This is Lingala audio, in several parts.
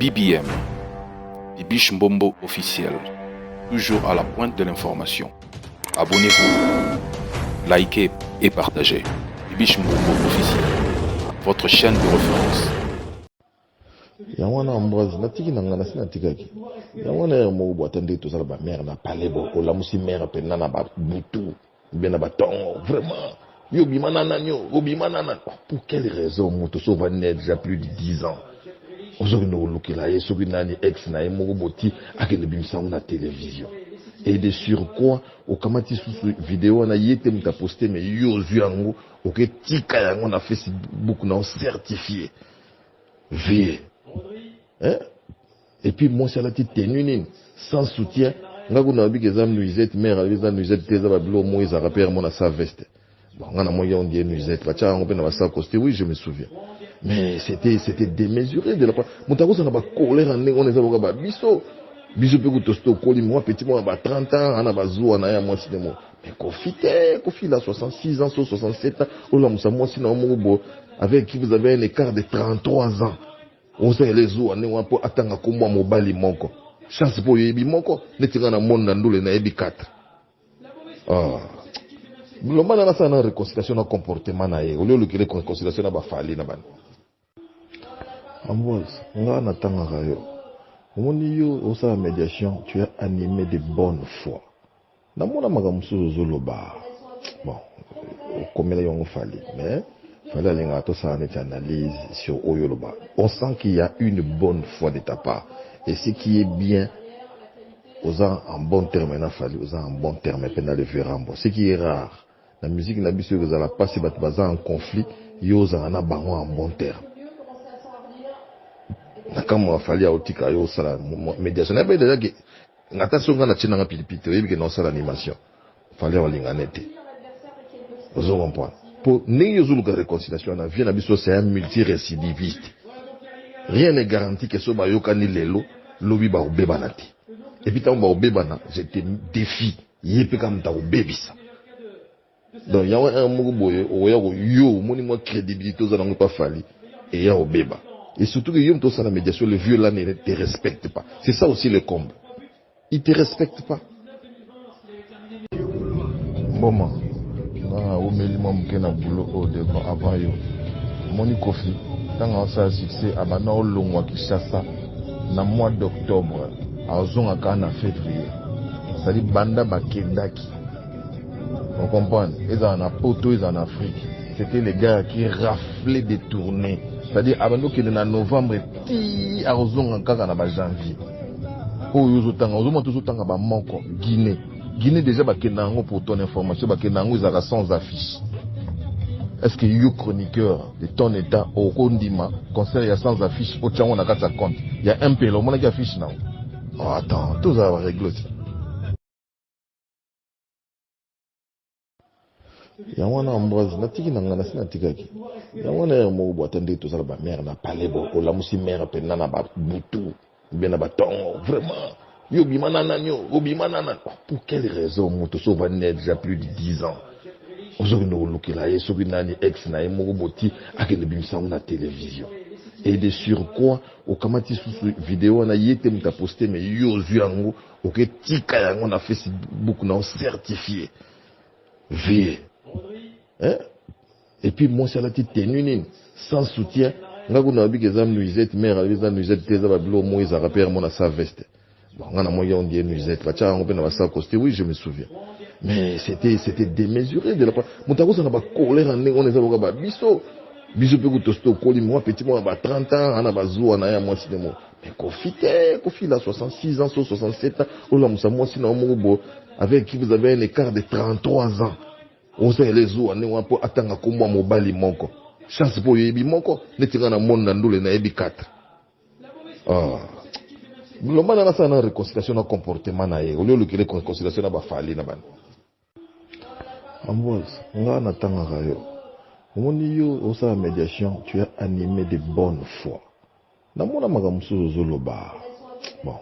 BBM, Bibiche Mbombo officiel, toujours à la pointe de l'information. Abonnez-vous, likez et partagez. Bibiche Mbombo officiel, votre chaîne de référence. Yango wana, Ambroise, natiki na ngai, nasi natikaki yango wana. Ere moko bo, ata ndenge tozala bamare na pale bo, olamusi mare mpenza na babutu mpe na batongo. Vraiment, yo obima na nani? Yo obima na nani? Pour quelle raison moto so ovandi déjà plus de 10 ans, ozokende kolukela ye soki nani, ex na ye moko, boti akende bimisa yango na télévision? Et de surcroît, okamati susu video wana, ye te moto aposte, mais yo ozwi yango, oketika yango na Facebook na certifié vie, hein? Et puis mwasi alati tenue nini, sans soutien. Nga kuna nabiki eza nuisette, mare alobi eza nuisette te, eza babiloko moko ezalaka mpe yango na sa veste. Bon, nga na moi on dit nuisette, batia yango mpe na basacoste. Oui, je me souviens, mais c'était démesuré de la part moto akozala bacolère ya ndenge wana. Eza loka babiso, biso mpe kutosi tokoli, mwa petit mwana ba 30 ans ana bazuwa na ye ya mwasi te mo. Mais Kofi te, Kofi il a 66 ans so 67 ans, olamusa mwasi na yo moko bo avec qui vous avez un écart de 33 ans, osalela ezuwa ndenge wana mpo atanga kombo ya mobali moko. Chance mpo oyebi moko neti nga na monde na ndule nayebi 4. Ah. Lomba na nasala na réconciliation na comportement na ye, olie olukele réconciliation na bafali na bani. Ambroise, nga natangaka yo, omoni yo osala médiation, tu es animé de bonne foi. Namona makambo mosusu ozoloba, bon, okomela yango Fali, mais Fali alingaka tosala neti analyse sur oyo oloba. On sent qu'il y a une bonne foi de ta part et ce qui est bien, oza en bon terme na Fali, oza en bon terme mpe na le Verambo, ce qui est rare na musique na biso. Ekozala mpasi bato baza en conflit, yo ozala na bango en bon terme. Na kambo ya Fali, aotika yo osala médiation, nayebi déjà ke ata soki nga natie nanga pilipili te, oyebi ke naosala animation, Fali aolingane te. Ozo comprendre? Po ndenge ozoluka réconciliation na vie na biso, c'est un multirécidiviste. Rien n'est garanti ke so bayokani lelo, lobi bakobebana te. Et puis ntango bakobebana, je te défie, ye mpe kaka moto akobebisa. Donc yango un moko boye okoya yo omoni mwa crédibilité oza nango epa Fali eya kobeba. Et surtout que yo moto osala médiation, le vieux là ne te respecte pas. C'est ça aussi le comble, il te respecte pas. Mboma nga omeli mwa moke na boulot oyo devant avant yo. Omoni Kofi, ntango aosala succès, abanda olongwa Kinshasa na mois d'octobre, azonga kaka na février. C'est-à-dire banda bakendaki, on comprendre, ezala na poto, ezala na Afrique, c'était les gars qui raflaient des tournées. C'est-à-dire abandi okende na novembre ti akozonga kaka na bajanvier. Oyo ozotanga, ozomona tozotanga bamoko Guinée. Guinée déjà bakenda yango, pour ton information, bakenda yango ezalaka sans affiche. Est-ce que yo, chroniqueur de ton état, okondima concert ya sans affiche, otya yango na kati ya compte ya mpela? Omonaki affiche nango? Oh, attends, tozala barègle ti. Yango wana, Ambroise, natiki na ngai, nasi natikaki yango wana. Ere moko bo, ata ndenge tozala bamare na pale bo, olamusi mare mpenza na babutu mpe na batongo. Vraiment, yo obima na nani? Yo obima na nani? Pour quelle raison moto so ovandi déjà plus de 10 ans, ozokende kolukela ye soki nani, ex na ye moko, boti akende bimisa yango na télévision? Et de surcroît, okamati susu video wana, ye te moto aposte, mais yo ozwi yango, oketika yango na Facebook na certifié vie, hein? Et puis mwasi alati tenue nini, sans soutien. Nga kuna nabiki eza nuisette, mare alobi eza nuisette te, eza babiloko moko ezalaka mpe yango na sa veste. Bon, nga na moi on dit nuisette, batia yango mpe na basacoste. Oui, je me souviens, mais c'était démesuré de la part moto akozala bacolère ya ndenge wana. Eza loka babiso, biso mpe kutosi tokoli, mwa petit mwana ba 30 ans ana bazuwa na ye ya mwasi te mo. Mais Kofi te, Kofi il a 66 ans so 67 ans, olamusa mwasi na yo moko bo avec qui vous avez un écart de 33 ans, osalela ezuwa ndenge wana mpo atanga kombo ya mobali moko. Chance mpo oyebi moko neti nga na monde na ndule nayebi 4. Ah. Lomba na nasala na réconciliation na comportement na ye, olie olukele réconciliation na bafali na bani. Ambroise, nga natangaka yo, omoni yo osala médiation, tu es animé de bonne foi. Namona makambo mosusu ozoloba, bon,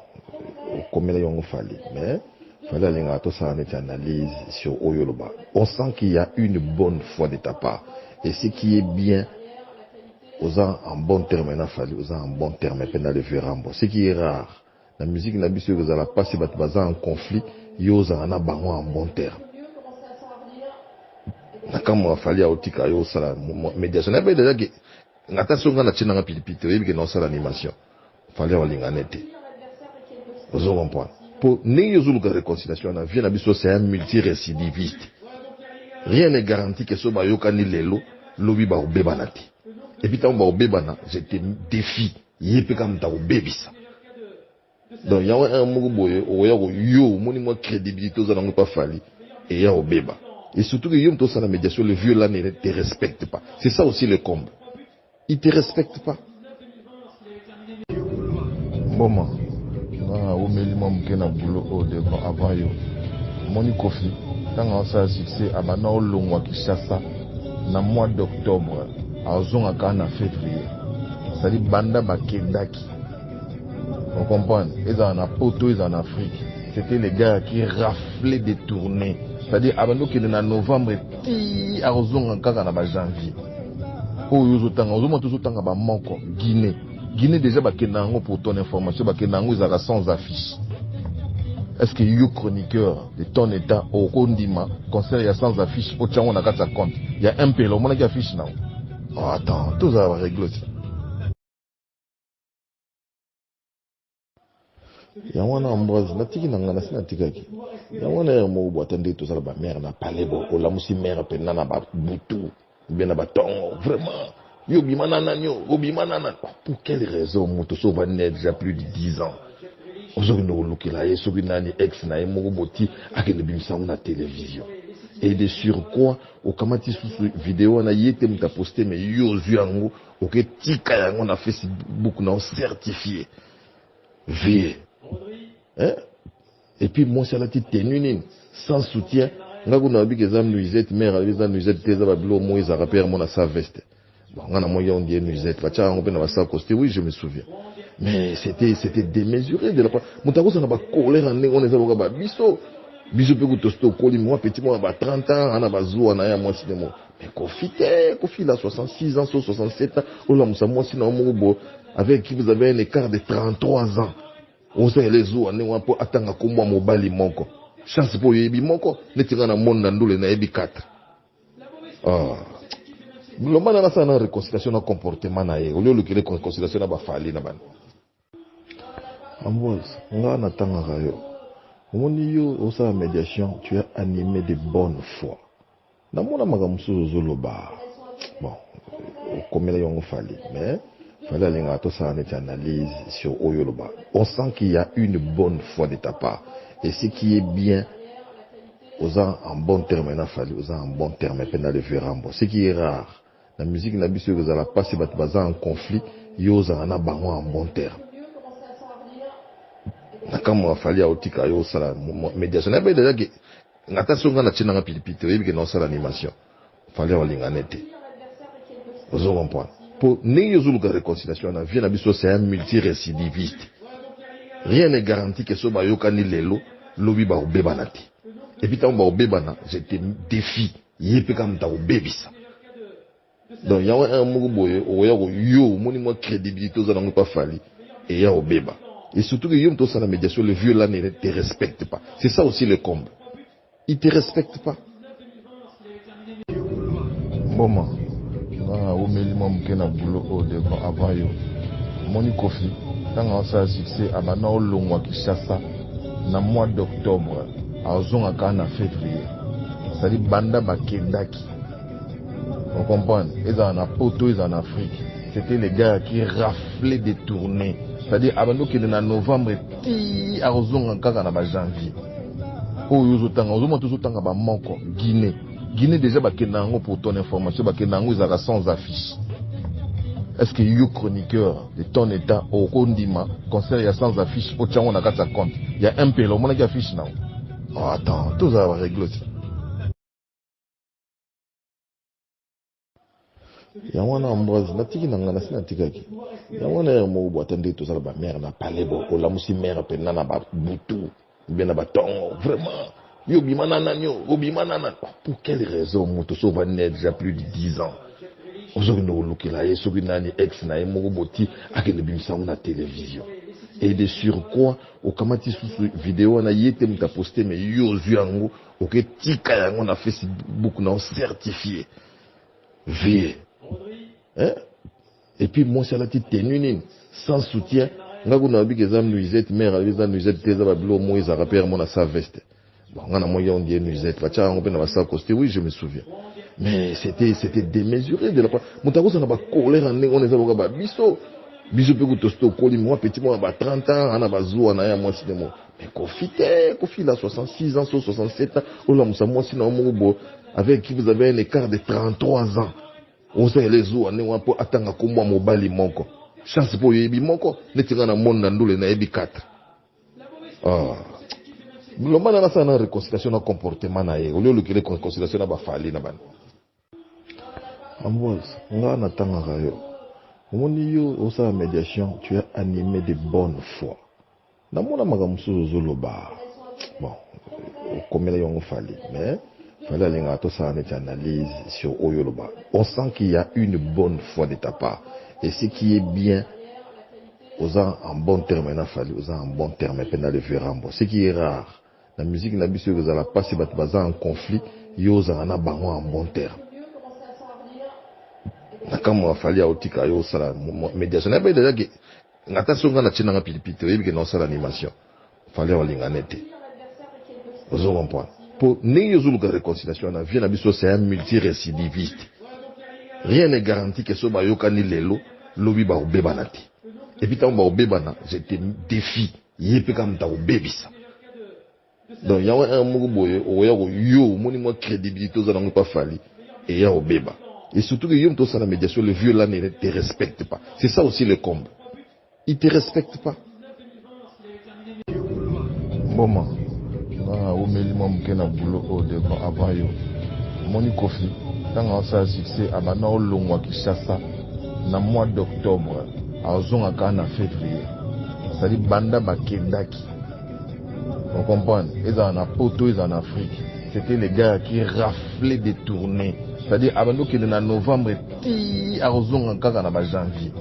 okomela yango Fali, mais Fali alingaka tosala neti analyse sur oyo oloba. On sent qu'il y a une bonne foi de ta part et ce qui est bien, Oza en bon terme na Fally, oza en bon terme pe na le vieux Rambo. Ce qui est rare na musique na biso ekozala pasi bato baza en conflit, yo ozala na bango en bon terme. Na kamwa Fally aotika yo osala médiation. Nayebi déjà ke ata soki nga natie nanga pilipili te, oyebi ke naosala animation. Fally aolingane te. Ozo comprendre? Po ndenge ozoluka réconciliation na vie na biso, c'est un multirécidiviste. Rien n'est garanti que so bayokani lelo, lobi bakobebana te. Et puis ntango bakobebana, je te défie, ye mpe kaka moto akobebisa. Donc yango un moko boye okoya yo omoni mwa crédibilité oza nango epa Fally eya kobeba. Et surtout que yo moto osala médiation, le vieux là ne te respecte pas. C'est ça aussi le comble. Il te respecte pas. Mboma nga omeli mwa moke na boulot oyo devant avant yo. Omoni Koffi, ntango aosala succès, abanda olongwa Kinshasa na mois d'octobre, azonga kaka na février. Sali banda bakendaki, ocomprendre, ezala na Poto, ezala na Afrique, c'était les gars qui raflaient des tournées. C'est-à-dire abandi okende na novembre ti akozonga kaka na bajanvier. Oyo ozotanga, ozomona tozotanga bamoko Guinée. Guinée déjà bakenda yango, pour ton information, bakenda yango ezalaka sans affiche. Est-ce que yo, chroniqueur de ton état, okondima concert ya sans affiche, otia yango na kati ya compte ya mpela? Omonaki affiche nango? Oh, attends, tozala barègle ti. Yango wana Ambroise, natiki na nga nasi natikaki yango wana ere moko bo ata ndenge tozala bamare na palais bo olamusi mare mpenza na babutu bien na batongo. Vraiment, yo obima na nani? Yo obima na nani? Pour quelle raison moto so ovandi na déjà plus de 10 ans, ozokende kolukela ye soki nani, ex na ye moko boti, akende bimisa yango na télévision? Et de surcroît okamati susu video wana, ye te moto aposte, mais yo ozwi yango, oketika yango na Facebook na certifié vie, hein? Et puis mwasi alati tenue nini, sans soutien. Nga kuna nabiki eza nuisette, mare alobi eza nuisette te, eza babiloko moko ezalaka mpe yango na sa veste. Bon, nga na moi on dit nuisette, batiaka yango mpe na basa costume. Oui, je me souviens, mais c'était démesuré de la part moto akozala bacolère ya ndenge wana. Eza loka babiso biso mpe kutosi tokoli mwa petit mwana ba 30 ans ana bazuwa na ye ya mwasi ne mo. Mais Koffi te, Koffi il a 66 ans so 67 ans, olamusa mwasi na yo moko bo avec qui vous avez un écart de 33 ans, osalela ezuwa ndenge wana mpo atanga kombo ya mobali moko. Chance mpo oyebi moko neti nga na monde na ndule nayebi 4. Ah. Lomba na nasala na réconciliation na comportement na ye, olie olukele réconciliation na baFally na bana. Ambroise, nga natangaka yo, omoni yo osala médiation, tu as animé de bonne foi. Namona makambo mosusu ozoloba, bon, okomela yango Fally, mais Fally alingaka tosala neti analyse sur oyo oloba. On sent qu'il y a une bonne foi de ta part et ce qui est bien, oza en bon terme na Fally, oza en bon terme mpe na le vieux Rambo. Ce qui est rare na musique na biso ekozala mpasi bato baza en conflit, yo ozala na bango en bon terme. Na kamwa Fally aotika yo osala médiation. Nayebi déjà ke ata soki nga natie nanga pilipili te, oyebi ke naosala animation. Fally aolingane te. Ozo comprendre? Po ndenge ozoluka réconciliation na vie na biso, c'est un multirécidiviste. Rien n'est garanti que so bayokani lelo, lobi bakobebana te. Et puis ntango bakobebana, je te défie, ye mpe kaka moto akobebisa. Donc yango un moko boye okoya yo omoni mwa crédibilité oza nango epa Fally eya kobeba. Et surtout que yo moto osala médiation, le vieux là ne te respecte pas. C'est ça aussi le comble. Il te respecte pas. Mboma nga omeli mwa moke na boulot oyo devant avant yo. Omoni Koffi, ntango aosala succès, abanda olongwa Kinshasa na mois d'octobre, azonga kaka na février. Sali banda bakendaki, ocomprendre, ezala na Poto, ezala na Afrique, c'était les gars qui raflaient des tournées. C'est-à-dire abandi okende na novembre ti akozonga kaka na bajanvier. Oyo ozotanga, ozomona tozotanga bamoko Guinée. Guinée déjà bakenda yango, pour ton information, bakenda yango ezalaka sans affiche. Est-ce que yo, chroniqueur de ton état, okondima concert ya sans affiche, otia yango na kati ya compte ya mpela? Omonaki affiche nango? Oh, attends, tozala barègle ti. Yango wana Ambroise, natiki na nga nasi natikaki yango wana ere moko bo ata ndenge tozala bamare na palais bo olamusi mare mpenza na babutu bien na batongo. Vraiment, yo obima na nani? Yo obima na nani? Pour quelle raison moto so ovandi na déjà plus de 10 ans? Ozokende kolukela ye soki nani, ex na ye moko, boti akende bimisa yango na télévision. Et de surcroît, okamati susu video wana, ye te moto aposte, mais yo ozwi yango, oketika yango na Facebook na certifié vie, hein? Et puis mwasi alati tenue nini, sans soutien. Nga kuna nabiki eza nuisette, mare alobi eza nuisette te, eza babiloko moko ezalaka mpe yango na sa veste. Bon, nga na moi on dit nuisette, batiaka yango mpe na basacoste. Oui, je me souviens, mais c'était démesuré de la part moto akozala bacolère ya ndenge wana. Eza loka babiso, biso mpe kutosi tokoli mwa petit mwa ba 30 ans ana bazuwa na ye ya mwasi te mo. Mais Kofi te, Kofi, il a 66 ans so 67 ans, olamusa mwasi na yo moko bo avec qui vous avez un écart de 33 ans, osalela ezuwa ndenge wana mpo atanga komwa mobali moko. Chance mpo oyebi moko neti nga na monde na ndule nayebi 4. Ah. Lomba na nasala na réconciliation na comportement na ye, olie olukele réconciliation na bafali na bana. Ambroise, nga natangaka yo, omoni yo osala médiation, tu es animé de bonne foi. Namona makambo mosusu ozoloba, bon, okomela yango Fali, mais Fali alingaka tosala neti analyse sur oyo oloba. On sent qu'il y a une bonne foi de ta part et ce qui est bien, oza en bon terme na Fali, oza en bon terme mpe na le Verambo, ce qui est rare na musique na biso. Ekozala mpasi bato baza en conflit, yo ozala na bango en bon terme. Na kambo Fali aotika yo osala médiation, nayebi déjà ke ata soki nga natie nanga pilipili te, oyebi ke naosala animation, Fali aolingane te. Ozo comprendre po ndenge ozoluka réconciliation na vie na biso, c'est un multirécidiviste. Rien n'est garanti ke so bayokani lelo, lobi bakobebana te. Et puis ntango bakobebana, je te défie, ye mpe kaka moto akobebisa. Donc yango un moko boye okoya yo omoni mwa crédibilité oza nango epa Fali eya kobeba. Et surtout que yo moto osala médiation, le vieux là ne te respecte pas. C'est ça aussi le comble, il te respecte pas. Mboma nga omeli mwa moke na boulot oyo devant avant yo. Omoni Kofi, ntango aosala succès, abanda olongwa Kinshasa na mois d'octobre, azonga kaka na février. C'est-à-dire banda bakendaki, on comprendre, ezala na poto, ezala na Afrique, c'était les gars qui raflaient des tournées. C'est-à-dire abandi okende na novembre ti akozonga kaka na bajanvier.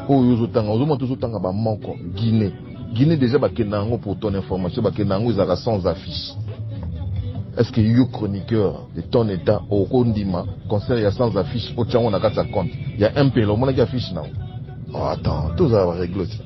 Oyo ozotanga, ozomona tozotanga bamoko Guinée. Guinée déjà bakenda yango, pour ton information, bakenda yango ezalaka sans affiche. Est-ce que yo, chroniqueur de ton état, okondima concert ya sans affiche, otia yango na kati ya compte ya mpela? Omonaki affiche nango? Oh, attends, tozala barègle ti.